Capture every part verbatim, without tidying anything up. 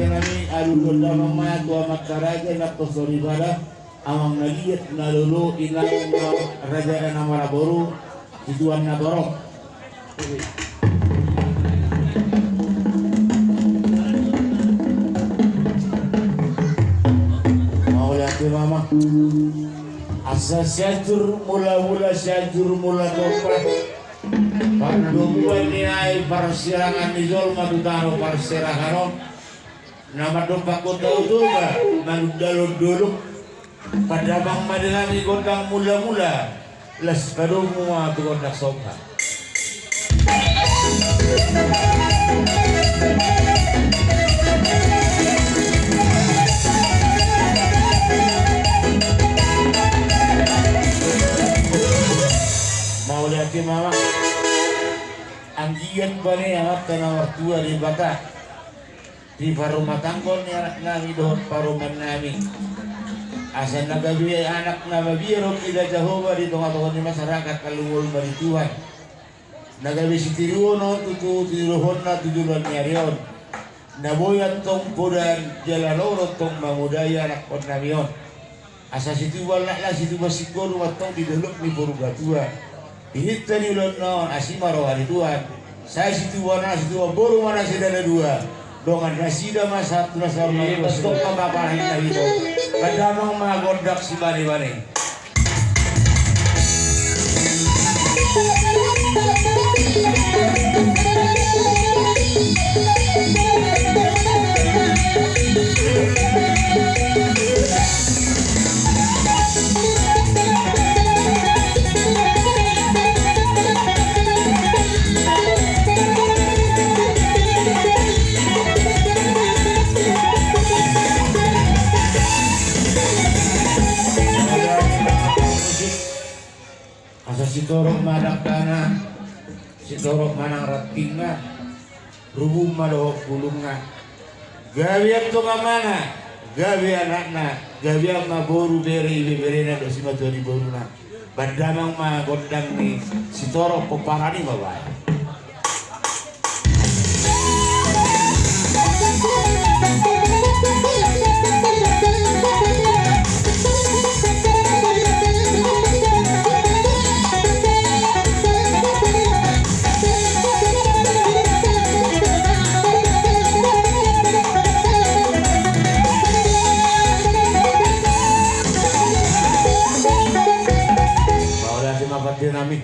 Nami, aluhon damang ma tu amanta raja na tonsi soripada, amang na liat na lolo, inang na raja na maraboru, situan na torop. Mauliate ma amang. Asa Sianjur Mulamula, Sianjur Mulatompa. Pardomuan ni ai parsirangan ni jolma tu tano parserahan on. Na mandompak gondang Toba, manundalhon dolok. Pandamang ma di hami gondang Mulamula, laos padomu ma tu gondang Somba. Mauliate ma amang. Anggiat bane amanta na martua Debata di parumatanggaon ni anak nami dohot parumaen nami. Asa na gabe anak na mabiar on di Jahowa di tonga-tonga ni masyarakat, na lungol ma di Tuhan. Na gabe sitiruon on tu, tu, tiruonna tu joloan ni ari on. Na boi antong podan jala na ro antong mamodai anakkon nami on. Asa situbuan lakna, situbuan singkoru ma antong di dolok ni Purbatua. Di hita ni ulaon on asi ma roha ni Tuhan. Sai situbuan anak situbuan boru ma nasida na dua. Dongan nasida ma sahat tu na saur matua. Iya, antong ma bapana hita hita. Pandamang ma gondang sibane-bane. Asa sitorop ma dangkana, sitorop ma nang rantingna, rubu ma dohot bulungna. Gabe antong amana, gabe anakna, gabe ma boru, bere, ibeberena dohot simatua ni boruna. Pandamang ma gondang ni sitorop, pomparan i ma baen. Mauliate ma pande nami.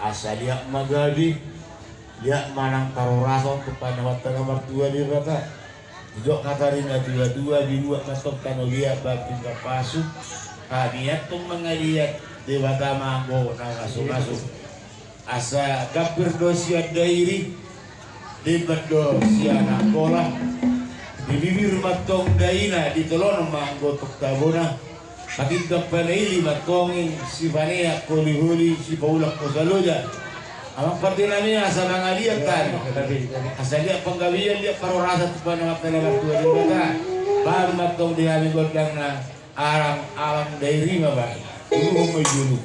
Asa liat ma gabe, liat ma nang parhorasan tu Amanta na martua Debata. Didok hata ni na tua-tua, dibuat ma antong tano liat, ba pinggan pasu. Hami antong mangaliat, Debata ma anggo na masu-masu. Asa gambir do sian dairi, limbat do sian angkola. Di bibir ma antong daina, di tolonan ma anggo tong tabona. Patindak panaili ma antong i, sipaneang holi-holi, sipaulak hosa loja. Amang pande nami, asa mangaliat hami. Asa liat panggabean, liat parhorasan tu Amanta na martua Debata. Baen ma antong di hami gondangna. Alang-alang dairi ma baen. Uluhon ma i jolo.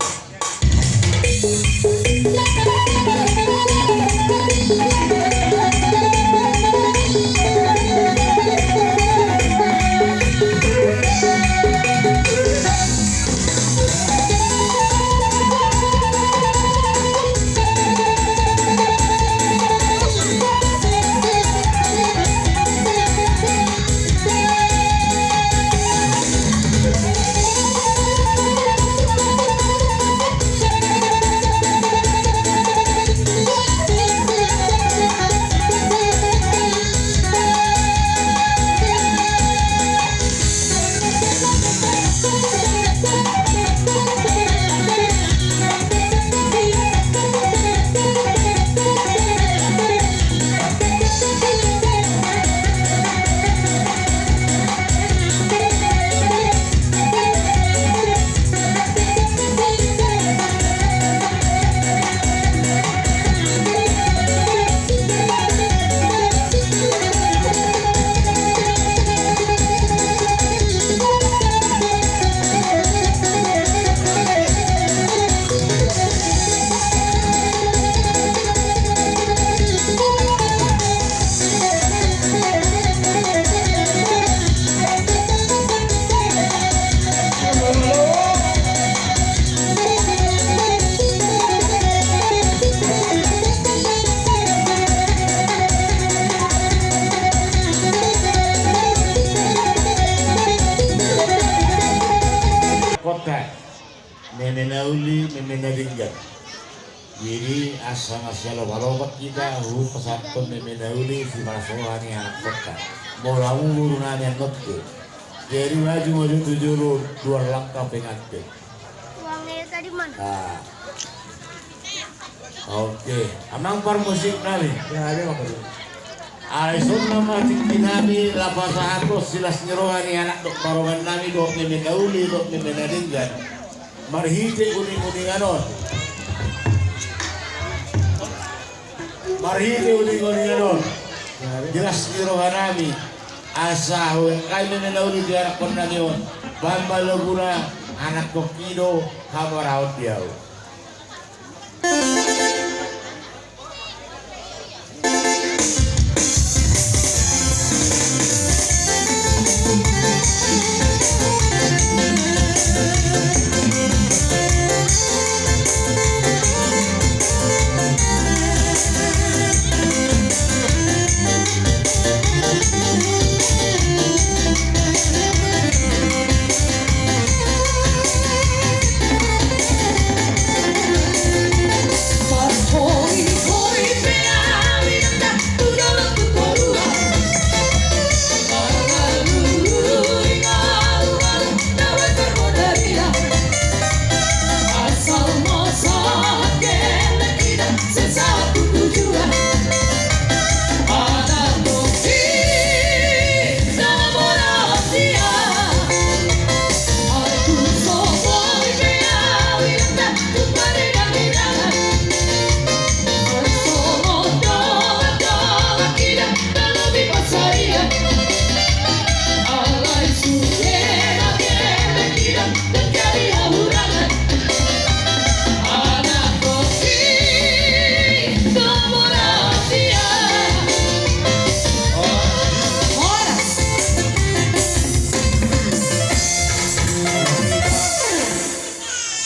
Meme na denggan. Jadi asa marsialopa-lopa hita hupasahat meme na uli sipalas roha ni anakkonta. Molo hamu boru nami annon pe. Jadi maju-maju tu jolo dua langkah pengantin. Uangnya tadi mana? Nah. Oke, amang parmusik nami. Ya, dia apa tu? Alai songon na ma tingki nami lapasahathon silas ni roha ni anak dohot parumaen nami dohot meme na uli dohot meme na denggan. Marhite uning-uningan on. Marhite uning-uningan on. Silas ni roha nami. Asa huengkai meme na uli di anakkon nami on. Bahen ma laguna, anakkon i do hamoraon di ahu.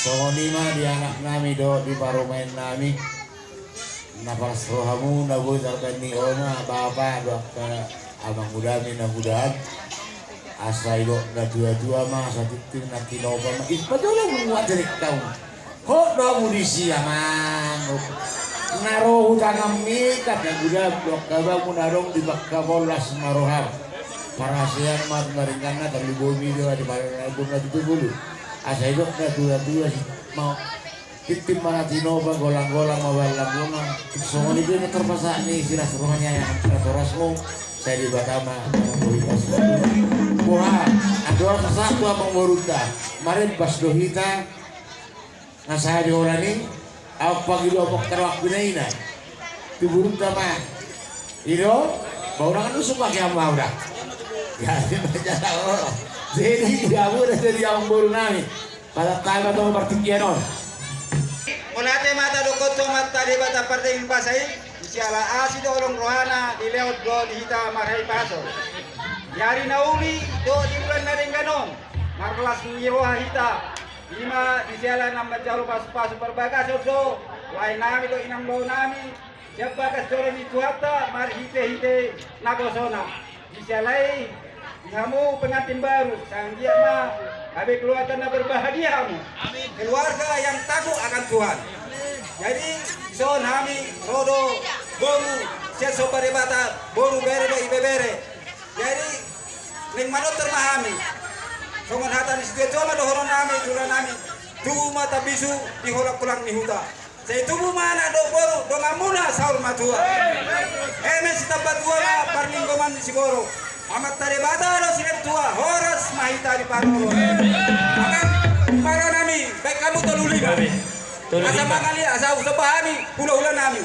Songon i ma di anak nami dohot di parumaen nami. Na palas rohamu na boi tarbaen ni oma, bapa dohot angka amangudami na muda an. Asa idok na tua-tua ma, asa tintin na tinopa ma. Ih, pajolo mu muat jadi kau. Hot do hamu disi amang. Na ro hutangam i angka na muda dohot angka bangmu na adong di bangka molas ma roham. Parhasean ma na ringan na tarlumobi do di parna ibun na tutu bulu. Asa idok na tua-tua si mau. Tintin ma na tinopa, golang-golang ma balang-golang. Songon i pe na tarpasahat ni silas roha ni anak na torasmu. Sai Debata ma manggohi pasu. Boha, andorang sahat tu amang borunta, marembas do hita. Na sadia holan i, au pangido au pangkaro au pinaina. Tu borunta ma. I do, ba unang anusuk ma ke amu au da. Jadi ma jala olo. Jadi di amu da jadi amang boru nami. Pasahat hami ma tong partingkian on. Mauliate ma tadokkon tu Amanta Debata pardenggan basa i, siala asi do holong rohana dilehon do di hita marhahipason. Di ari na uli dohot di bulan na denggan on, marlas ni roha hita. I ma di siala na manjalo pasu-pasu parbagason do lae nami dohot inang boru nami. Sian bagas joro ni Tuhanta marhite-hite nabosona. Di siala i, di hamu pengantin baru, sanggiat ma gabe keluarga na berbahagia hamu. Keluarga yang takut akan Tuhan. Jadi, dison hami ro do boru sian Somba Debata, boru bere dohot ibebere. Jadi, naeng manortor ma hami. Songon hata ni situa-tua ma dohonon nami, dohonon nami. Tubu ma tambisu di holang-holang ni huta. Sai tubu ma anak dohot boru, donganmuna saur matua. Eme sitamba tua ma parlinggoman ni siborok. Amanta Debata do sinantua, horas ma hita diparorot. Amang, maro nami, baen hamu tolu lima. Asa mangalia, asa husomba hami hulahula nami.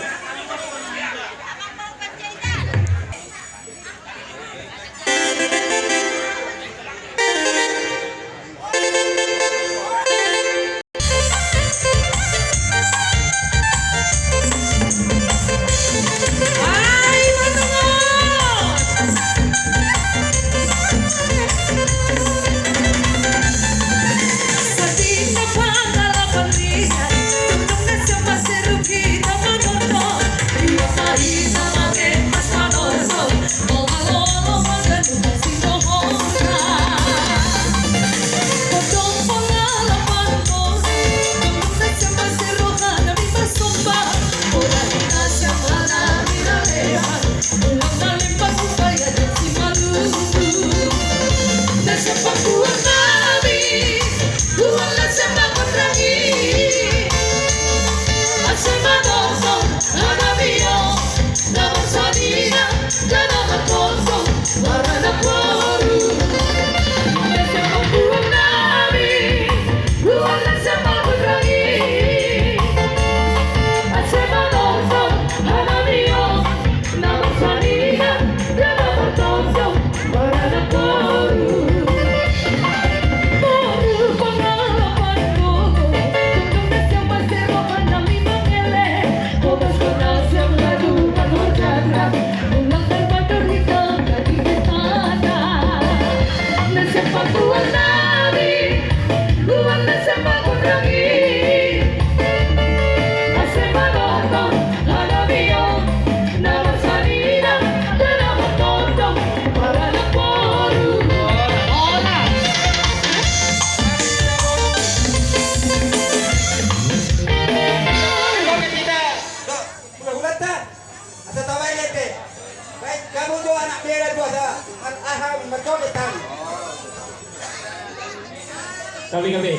Gabe, gabe.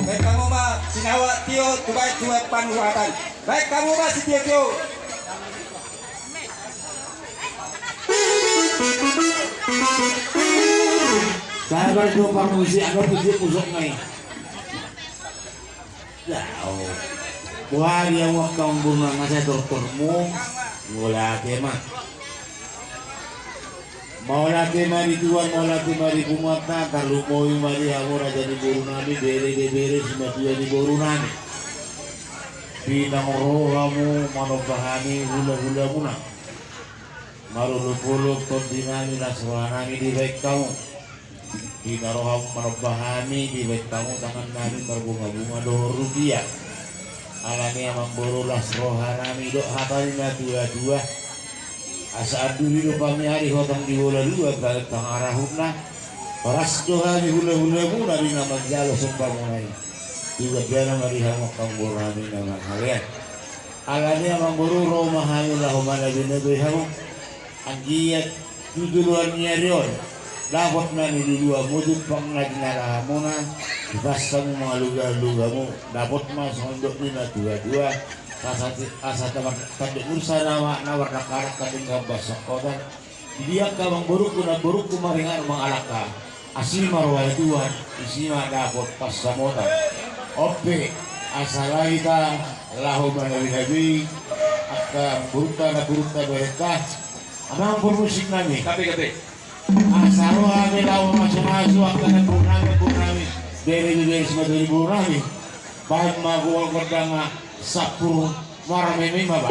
Baen hamu ma sitio-tio tu baen tu baen panuratan. Baen hamu ma sitio-tio. Sabar jo parmusik, agar tu dia pusok ngai. Ya, oh. Buhari yang wakang bunga masa doktermu. Mauliate ma. Mauliate ma di Tuhan, mauliate ma di punguanta, tarlumobi ma di hamu raja ni boru nami, bere, bebere, simatua ni boru nami. Pinangido hamu manomba hami hula-hulamuna. Marolopolop tondi nami, las roha nami dibaen hamu. Di na ro hamu manomba hami dibaen hamu tangan nami marbunga-bunga dohot rupia. Alani amangboru, las roha nami dohot hata ni natua-tua. Asa anduri do pamiari hotang di bola dua, baen tangarahutna. Horas do hami hula-hulamuna di na manjalo sombamuna i. Juga biar ma di hamu angka boru nami na mangalean. Alani amangboru, ro ma hami laho manabe-nabe hamu. Anggiat tu joloan ni ari on dapot ma niluluanmu jumpang na jinalahanmuna. Dipassamu mangaluga-alugamu, dapot ma songon dok ni natua-tua. Asa, asa tandok mursa na marnangkanan, tandok gambas songkotan. Di dia angka amangborungku, namborungku maringanan mangalangka. Asi ma roha ni Tuhan, disi ma dapot pansamotan. On pe, asa laho hita laho manabe-nabe angka amangborunta, namborunta, berenta. Amang parmusik nami. Gabe, gabe. Asa ro hami laho mamasu-masu angka namboru nami, namboru nami. Bere, bebere, simatua ni boru nami. Bahen ma gondang sampur. Marmeme ma ba.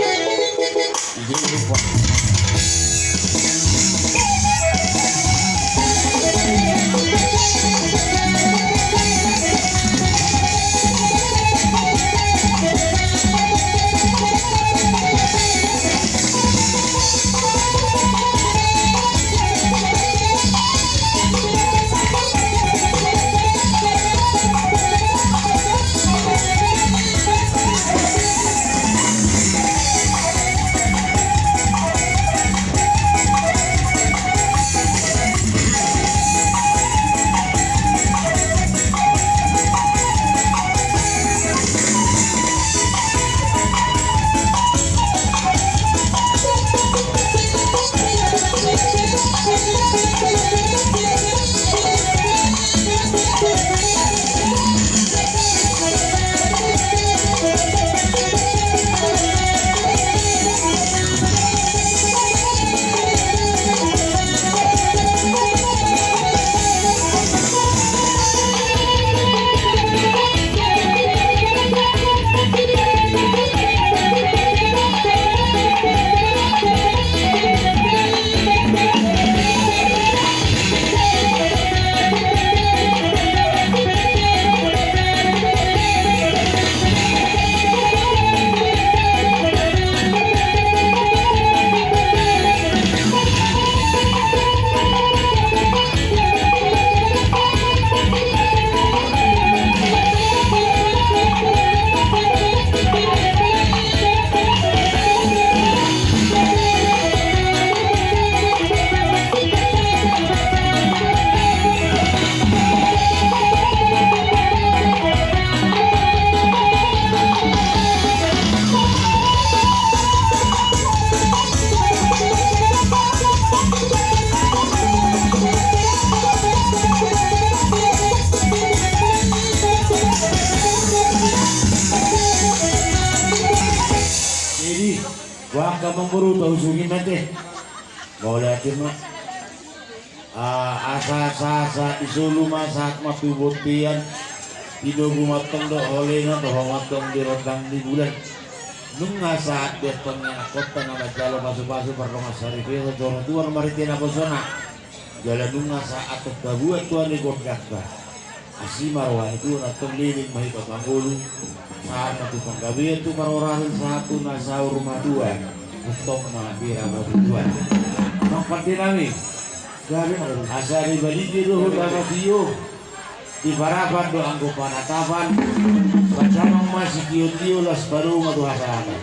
Buangka mamboru tau sungi mate. Mauliate ma. Ah, asa sahat-sahat ni solu ma sahat ma tu bontean. Tinogu mantong dohot holena dohot mantong di rondang ni bulan. Nunga sahat be antong ni anakkonta na manjalo pasu-pasu pardongan saripeon jolo tuan marhite naposona. Jala nunga sahat antong tabuat tuan ni gondangta. Asi ma roha ni tuan antong leleng ma hita mangolu. Sahat ma tu panggabean tu parhorasan sahat tu na saur matua. Antong ma bira ma tuan. Amang pande nami. Asa di baligi dohot di parapatan do anggo panatapan. Pacamang ma sitio-tio las padongan tu hasahatan.